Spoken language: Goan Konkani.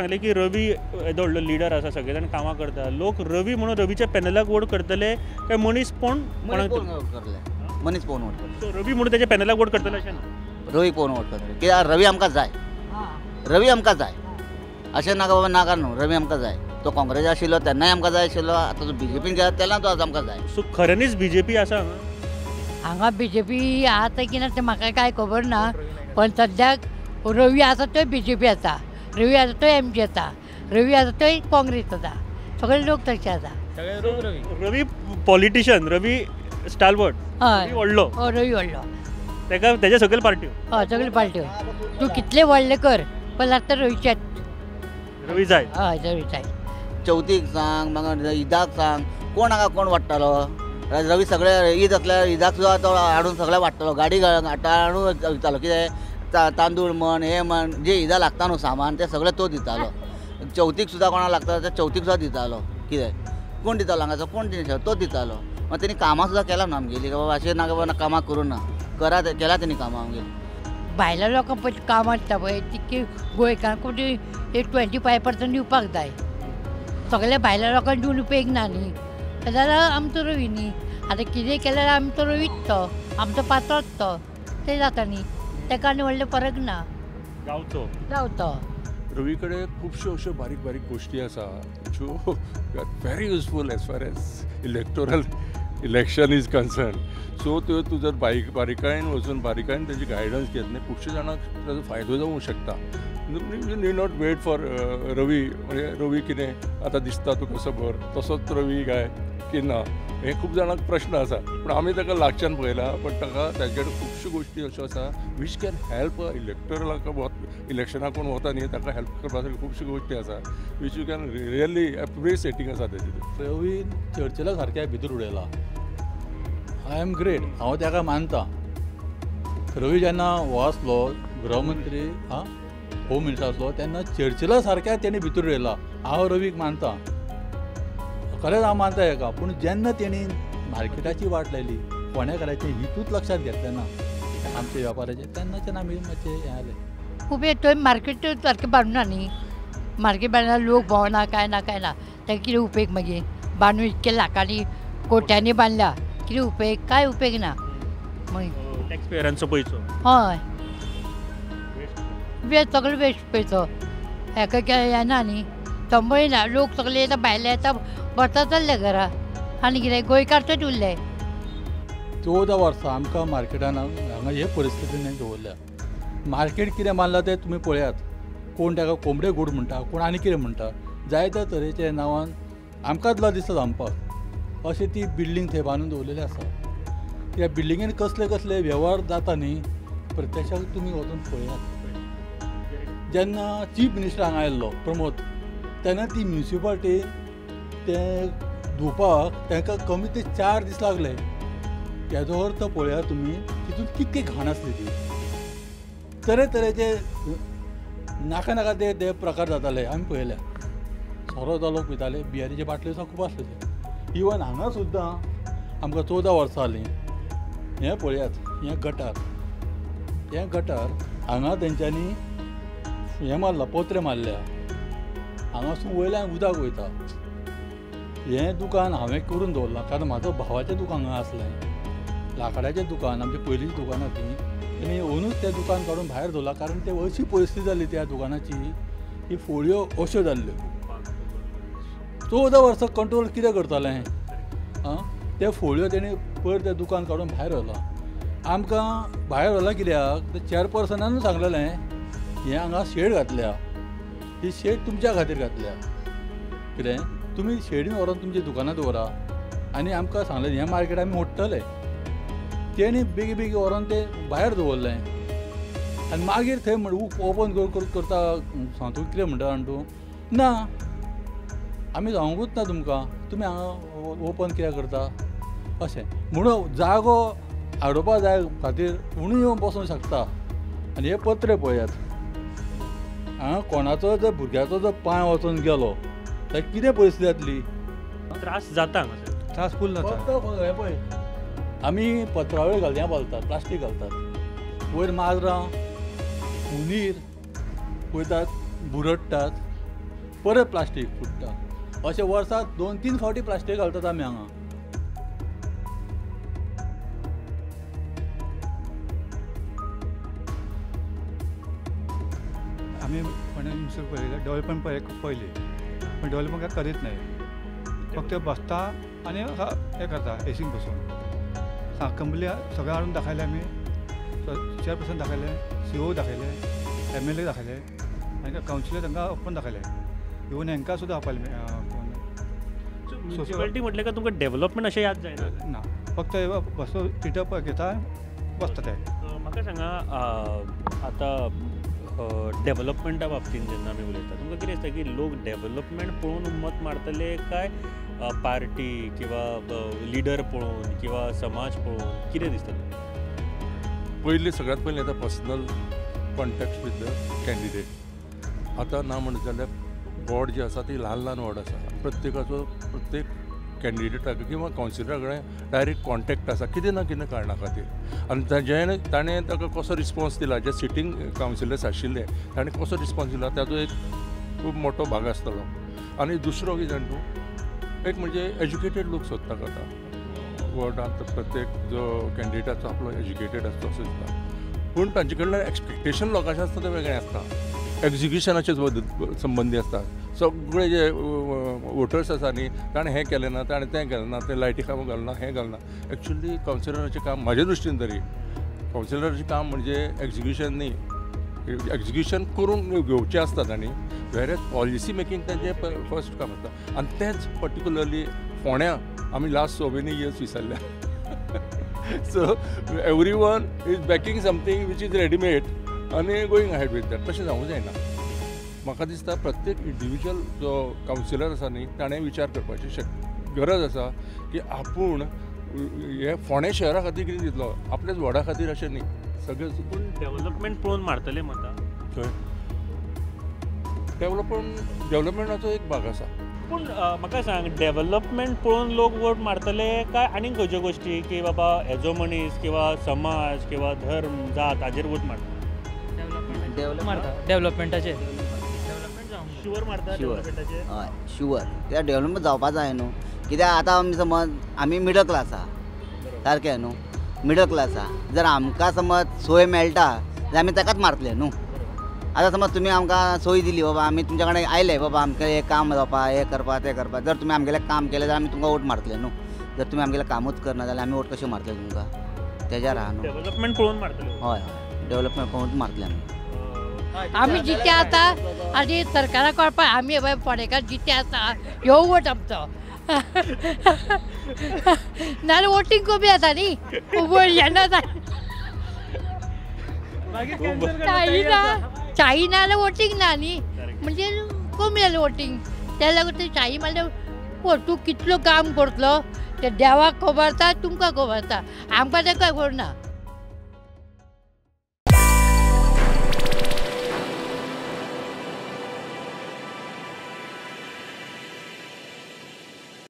सांगलें की रवी येदो व्हडलो लिडर आसा, सगळे जाण कामां करता, लोक रवी म्हणून रवीच्या पॅनलाक वोट करतले काय मनीस कोण करतले? मनीस पळोवन वोट करतले. रवी म्हणून त्याच्या पॅनलाक वोट करतले अशें ना? रवी पळोवन वोट करतले कित्याक रवी आमकां जाय, रवी आमकां जाय अशें नाका बाबा नाका न्हू, रवी आमकां जाय. तो काँग्रेस आशिल्लो तेन्नाय आमकां जाय आशिल्लो, आतां तो बीजेपीन गेला तेन्ना तो आतां आमकां जाय. सो खऱ्यांनीच बीजेपी आसा हांगा? बीजेपी आसा की ना तें म्हाका कांय खबर ना, पण सद्याक रवी आसा तो बीजेपी आसा, रवी आसा तो एमजी आसा, रवी आसा तो काँग्रेस आसा, सगळे लोक तशे आसा. रवी पॉलिटिशन, रवी स्टालवर्ड, हय व्हडलो, हय रवी व्हडलो, ताका तेज्या सगळे पार्ट्यो, हय सगळे पार्ट्यो. तूं कितले व्हडले कर पण लागता रवीच्याच, रवी जाय, हय रवी जाय. चवथीक सांग, मागीर ईदाक सांग, कोण हांगा कोण वाडटालो? रवी सगळे ईद आसल्यार ईदाक सुद्दां तो हाडून सगळे वाडटालो, गाडी हाडून वयतालो. कितें तांदूळ म्हण हें म्हण जे ईदा लागता न्हू सामान तें सगळें तो दितालो. चवथीक सुद्दां कोणाक लागता ते चवथीक सुद्दां दितालो. कितें कोण दितालो हांगासर? कोण दिता? तो दितालो. मागीर तेणी कामां सुद्दां केलां न्हू आमगेली, बाबा अशें ना बाबा कामां करूं ना, करा केलां तेणी कामां आमगेली. भायल्या लोकांक पळय कामां दिता पळय तितकी गोंयकारांक एक 25% दिवपाक जाय, सगळे भायल्या लोकांक दिवन उपेग ना न्ही. जाल्यार आमचो रवी न्ही, आतां कितें केल्यार आमचो रवीच तो, आमचो पात्रोच तो, तें जाता न्ही, ताका आनी व्हडलें फरक ना. गांवचो गांवचो रवी कडेन खुबश्यो अश्यो बारीक बारीक गोश्टी आसा ज्यो very useful as far as electoral election is concern. So त्यो तूं जर बारीकायेन वचून बारीकायेन तेजी गायडन्स घेत न्ही, खुबशे जाणांक ताजो फायदो जावंक शकता. You need not wait for Ravi, म्हणजे रवी कितें आतां दिसता तुका खबर तसोच रवी काय की ना, हें खूब जाणांक प्रश्न आसा. पूण आमी ताका लागच्यान पळयला, पण ताका ताजे कडेन खुबश्यो गोश्टी अश्यो आसा which can help इलेक्टोरलाक, इलेक्शनाक कोण वता न्ही ताका हेल्प करपा सारक्यो खुबश्यो गोश्टी आसा which you can really appreciating आसा तेजी. रवी चर्चिला सारक्या भितर उडयला. I am great, हांव ताका मानता. रवी जेन्ना हो आसलो गृहमंत्री, आं होम मिनिस्टर आसलो तेन्ना चर्चिला सारक्या तेणी भितर उडयला. हांव रवीक मानता, खरेंच हांव मानता हेका. पूण जेन्ना तेणी मार्केटाची वाट लायली, फोंडेकाराचें हितूच लक्षांत घेतलें ना आमच्या वेपाराचें, तेन्नाच्यान आमी मातशें हें जालें. खूब थंय मार्केट सारकें बांदूना न्ही, मार्केट बांदना, लोक भोंवना, कांय ना कांय ना, ताका कितें उपेग मागीर? बांदून इतके लाखांनी कोट्यांनी बांदल्या, कितें उपेग? कांय उपेग ना. मागीर टॅक्स पेयरांचो पयसो, हय वेस्ट, सगळो वेस्ट पयसो. हेका येना न्ही, तंबय ना, लोक सगळे येता भायले येता बसता चल्ले घरा, आनी कितें गोंयकार थंयच उरले. 14 वर्सां आमकां मार्केटान हांगा हे परिस्थितीन दवरल्या. मार्केट कितें मानलां तें तुमी पळयात, कोण ताका कोंबडे गूड म्हणटा, कोण आनी कितें म्हणटा, जायत्या तरेच्या नांवान आमकांच लज दिसता सांगपाक. अशी ती बिल्डींग थंय बांदून दवरलेली आसा. त्या बिल्डिंगेन कसले कसले वेव्हार जाता न्ही, प्रत्यक्षात तुमी वचून पळयात. जेन्ना चीफ मिनिस्टर हांगा आयिल्लो प्रमोद, तेन्ना ती म्युनिसिपालिटी तें धुवपाक तांकां कमी ते 4 दीस लागले. तेजो अर्थ पळयात तुमी, तितून कितकी घाण आसली ती, तरेतरेचे नाका नाका ते ते प्रकार जाताले आमी पळयल्या. सोरो लोक पिताले, बियरीचे बाटल्यो सुद्दां खूब आसले. इवन हांगा सुद्दां आमकां 14 वर्सां जालीं. हें पळयात, हें गटार, हें गटार हांगा तेंच्यांनी हें मारलां, पोत्रे मारल्या, हांगासून वयल्यान उदक वयता. हें दुकान हांवें करून दवरलां कारण म्हाजो भावाचें दुकान हांगा आसलें, लांकडाचें दुकान, आमचें पयलींचीं दुकानां तीं. तेणी ओनूच तें दुकान काडून भायर दवरलां कारण ते अशी परिस्थिती जाली त्या दुकानाची की फोडयो अश्यो जाल्ल्यो. 14 वर्सां कंट्रोल कितें करतालें? आं, ते फोडयो तेणी पयर तें दुकान काडून भायर व्हेलां. आमकां भायर व्हेलां कित्याक, ते चेअरपर्सनानूच सांगलेलें हें हांगा शेड घातल्या, ही शेड तुमच्या खातीर घातल्या, कितें तुमी शेडीन व्हरोन तुमच्या दुकानां दवरा. आनी आमकां सांगलें हें मार्केट आमी मोडटले. तेणी बेगी बेगी व्हरोन तें भायर दवरलें आनी मागीर थंय म्हण ओपन करता सांगता कितें म्हणटा जाण तूं, ना आमी सांगूच ना तुमकां, तुमी हांगा ओपन कित्याक करता अशें म्हणून. जागो हाडोवपा जाय खातीर कोणूय येवन बसूंक शकता. आनी हे पत्रे पळयात, हांगा कोणाचो जर भुरग्याचो जर पांय वचून गेलो जाल्यार कितें परिस्थिती जातली? त्रास जाता, त्रास फूल जाता. हें पळय, आमी पत्रावळी घालता, घालतात, प्लास्टीक घालतात, वयर माजरां हुंदीर वयतात, बुरडटात. परत प्लास्टीक फुट्टा. अशें वर्साक 2-3 फावटी प्लास्टीक घालतात आमी हांगा. आमी फोंड्यान पळयलें डेवलपमेंट पळयली, पण डेवलपमेंट काय करीत नाही, फक्त बसता आनी हें करता एसीन बसून. कंपनी सगळें हाडून दाखयलें आमी, चेअरपर्सन दाखयलें, सीओ दाखयलें, एम एल ए दाखयलें आनी कावन्सिलर तांकां ओपन दाखयलें, इवन हांकां सुद्दां आपयलें. म्युनिसिपालिटी म्हटलें काय तुमकां डेवलपमेंट अशें याद जायना? ना, फक्त बसो टिटप घेता बसता ते. म्हाका सांगा आतां डेवलपमेंटा बाबतींत जेन्ना आमी उलयता तुमकां कितें दिसता की लोक डेवलपमेंट पळोवन मत मारतले काय पार्टी किंवा लिडर पळोवन किंवा समाज पळोवन, कितें दिसता? पयलीं सगळ्यांत पयलीं आतां personal contact with the candidate. आतां ना म्हणत जाल्यार वॉर्ड जे आसा ती ल्हान ल्हान वॉर्ड आसा, प्रत्येकाचो प्रत्येक कॅन्डिडेटाक किंवा कावन्सिलरा कडेन डायरेक्ट कॉन्टेक्ट आसा कितें ना कितें कारणा खातीर. आनी ताजें ताणें ताका कसो रिस्पोन्स दिला, जे सिटींग कावन्सिलर्स आशिल्ले ताणें कसो रिस्पोन्स दिला ताजो एक खूब मोठो भाग आसतलो. आनी दुसरो कितें जाण तूं, एक म्हणजे एज्युकेटेड लोक सोदता आतां वॉर्डांत, प्रत्येक जो कॅन्डिडेटाचो आपलो एज्युकेटेड आसता असो दिसता, पूण तांचे कडल्यान एक्सपेक्टेशन लोकांचें आसता तें वेगळें आसता, एक्जिक्युशनाचे संबंदी आसता. सगळे जे वोटर्स आसा न्ही ताणें हें केलें ना, ताणें तें केलें ना, तें लायटी खांबो घालना, हें घालना. एक्चुअली कावन्सिलराचें काम म्हाज्या दृश्टीन तरी कावन्सिलराचें काम म्हणजे एक्जिक्युशन न्ही, एक्जिक्युशन करून घेवचें आसता तांणी, वेर पॉलिसी मेकींग तांचें फर्स्ट काम आसता. आनी तेंच पर्टिकुलरली फोंड्यां आमी लास्ट सो मेनी इयर्स विसरल्या. So every one is backing something which is readymade आनी गोईंग अहेड वीथ that. तशें जावूंक जायना. म्हाका दिसता प्रत्येक इंडिविज्युअल जो कावन्सिलर आसा न्ही ताणें विचार करपाची गरज आसा की आपूण हे फोंडें शहरा खातीर कितें दितलो, आपल्याच वॉर्डा खातीर अशें न्ही सगळें. पूण डेवलपमेंट पळोवन मारतले मतां थंय डेवलपमेंटाचो एक भाग आसा. पूण म्हाका सांग, डेवलपमेंट पळोवन लोक वोट मारतले काय आनीक खंयच्यो गोश्टी की बाबा हेजो मनीस किंवा समाज किंवा धर्म जात हाजेर वोट मारता? डेवलपमेंट डेवलपमेंटाचेर शुवर मारता, डेवलपमेंटाचेर हय शुवर, कित्याक डेवलपमेंट जावपा जाय न्हू. कित्याक आतां आमी समज आमी मिडल क्लास आहा, सारकें न्हू, मिडल क्लास आहा, जर आमकां समज सोय मेळटा जाल्यार आमी ताकाच मारतले न्हू. आतां समज तुमी आमकां सोय दिली बाबा, आमी तुमच्या कडेन आयले बाबा आमकां हें काम जावपा, हें करपा, तें करपा, जर तुमी आमगेलें काम केलें जाल्यार आमी तुमकां वोट मारतले न्हू. जर तुमी आमगेलें कामूच करना जाल्यार आमी वोट कशें मारतले तुमकां? तेज्यार आहा न्हू. डेवलपमेंट पळोवन मारतले? हय हय, डेवलपमेंट पळोवन मारतले आमी. आमी जिते आसा आनी सरकाराक कळपा आमी फोंडेकार जिते आसा ह्यो वोट आमचो, नाजाल्यार वोटींग कमी आसा न्ही, येना चाही ना जाल्यार वोटींग ना न्ही, म्हणजे कमी जालें वोटींग. त्या लागून ते चाही म्हणल्यार पळय तूं कितलो काम करतलो तें देवाक खबर आसा, तुमकां खबर आसा, आमकां तें खबर ना.